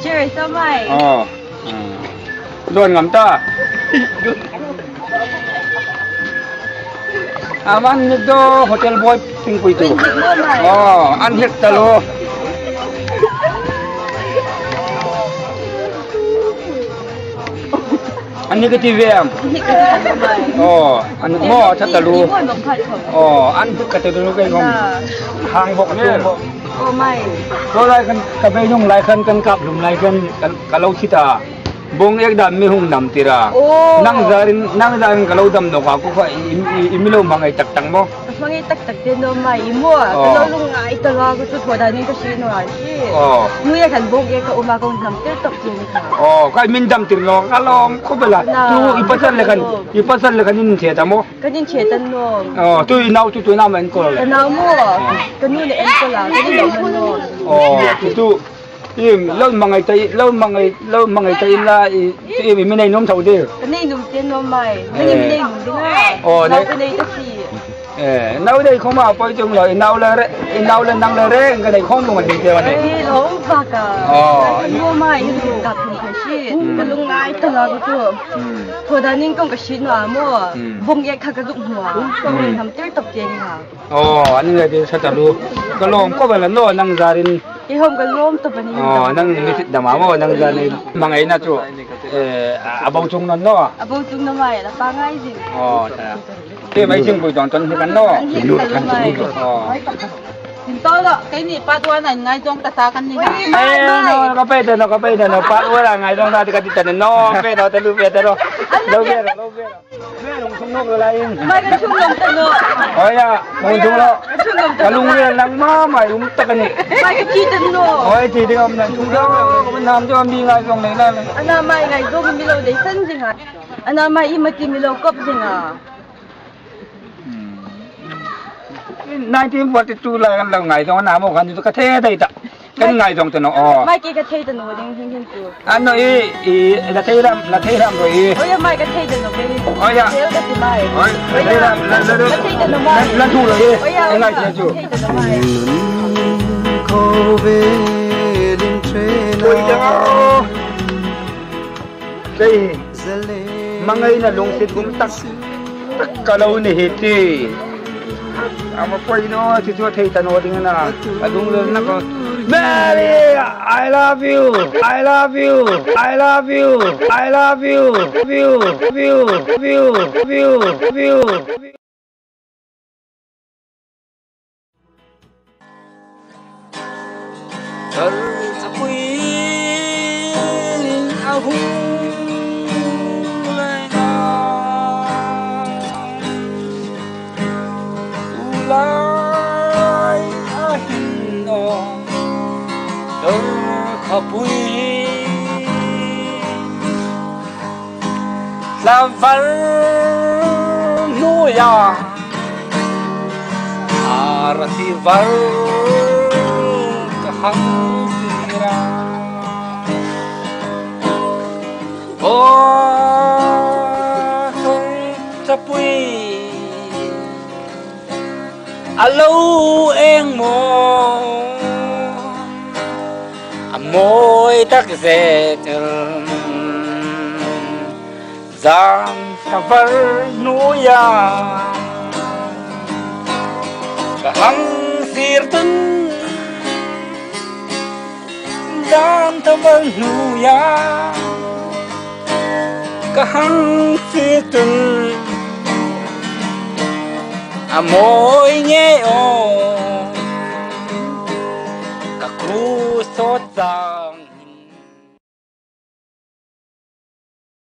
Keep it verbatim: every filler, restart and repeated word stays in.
Cheers, Amai. Aw. Dawn ngam ta. Aman ni do hotel boy pingpui tu. Aw, an hek ta lo. An ni ka ti ve am? Aw, an mo cha ta lo. Aw, an hek ka ta lo kei khom. Hang bok ni. Aw, Amai. Ko lai khan ka bei nung lai khan kan kap lum lai khan kan ka lo thi ta. Bong ek dam mi hung dam tira. Aw. Nang zarin, nang zarin ka lo dam nawk a, ko kha i, i, i mi lo hmangai tak tak maw. Hmangai tak tak te naw Amai i maw. Aw. Ka lo lungngai ta lo a, ko chu thaw danin ka hriet naw a si. Aw. Nuhmei khan bong ek ka um a, kong dam tir tak tir kha. Aw, ka min dam tir naw, ka lawm khawp el a. Na. Tu i pasal le khan, i pasal le khan in the ta maw. Kan inche ta naw. Aw, tu i nau chu tu nau ma enkol. Ka nau maw. Aw. Ka nu le enkol a, kan inlawm naw. Aw, tu tu. Im, lo hmangai ta, lo hmangai, lo hmangai ta in la, i, tu im, i mi nei nuom tho de. Ka nei nuom te naw Amai. Nangin mi nei nuom ding a. Aw, nau nei. Ka nei ta si. Eh, nau nei khom a poi tum lo, i nau le re, i nau le nang le re, ka nei khom lo ngan ding te wa nei. Ei, lo ba ka. Aw. Naw Amai, i lu ka thum ka si. Hmm. Ka lungngai ta lo ko chu. Hmm. Thaw danin kong ka hriet naw a maw. Hmm. Bong ek kha ka zuk hmu a. Hmm. Kong dam tir tak te ni ha. Aw, an ngai de sa ta lo. Ka lawm khawp el a naw nang zarin. Kei khom ka lawm ta bawk a nih. Aw, nang mi sit dam a maw, nang zarin. Hmangaina chu. Eh, a, a bo chung naw naw. A bo chung naw Amai, la pangngai zing. Aw, ta. Te mai sing pui ton ton hi kan naw. An hi kan naw Amai. Aw. Tin to lo, keini part one-a ngaizawng ta sa kan ni ha. Oi, eh, naw, ka pei ta naw, ka pei ta naw. Part one-a ngaizawng ta ka ti ta naw. Pei naw, ta lu pei ta naw. Lo pei, lo pei. Hung thung nawk la in. Amai ka thung nawk ta naw. Oi ya, hung thung lo. Ka thung nawk ta naw. Ka lungril nang ma ma um tak a nih. Amai ka thi ta naw. Oi, thi ding am nang thung ding. Ka man ham ding am ding ngaizawng nei la. Ana Amai ngaizawng mi lo dei san zing a. Ana Amai i ma ti mi lo kop zing a. Hmm. Nineteen forty-two la kan lo ngaizawng a maw khan chu ka thei dai ta. Kan ngaizawng ta naw, aw. Amai kei ka thei ta naw ding hing hing chu. A naw i, i, la thei ram, la thei ram ro i. Oi Amai ka thei ta naw kei. Oi ya. Thei ka ti Amai. Oi, la thei ram, la, la, la. Ka thei ta naw Amai. La, la thu ro i. Oi ya, ngai chu. Ka thei ta naw Amai. Oi ya. Kei. Hmangaina lungsit um tak tak ka lo nei hi ti. Ama poi naw, chu chu thei ta naw ding a na. A lungril na ko. Mary, I love you. I love you. I love you. I love you. View, view, view, view, view. Kar thapui a hung lai na. Tulai a hin aw. Kar thapui. Hlavar hnuoia arasi var ka hang sir a. Aw, Kar thapui. A lo eng maw, a mawi tak zet el. Zan Hlavar hnuoia ka hang sir tun. Zan Hlavar hnuoia ka hang sir tun. A mawi ngei aw, ka kru sawt zang.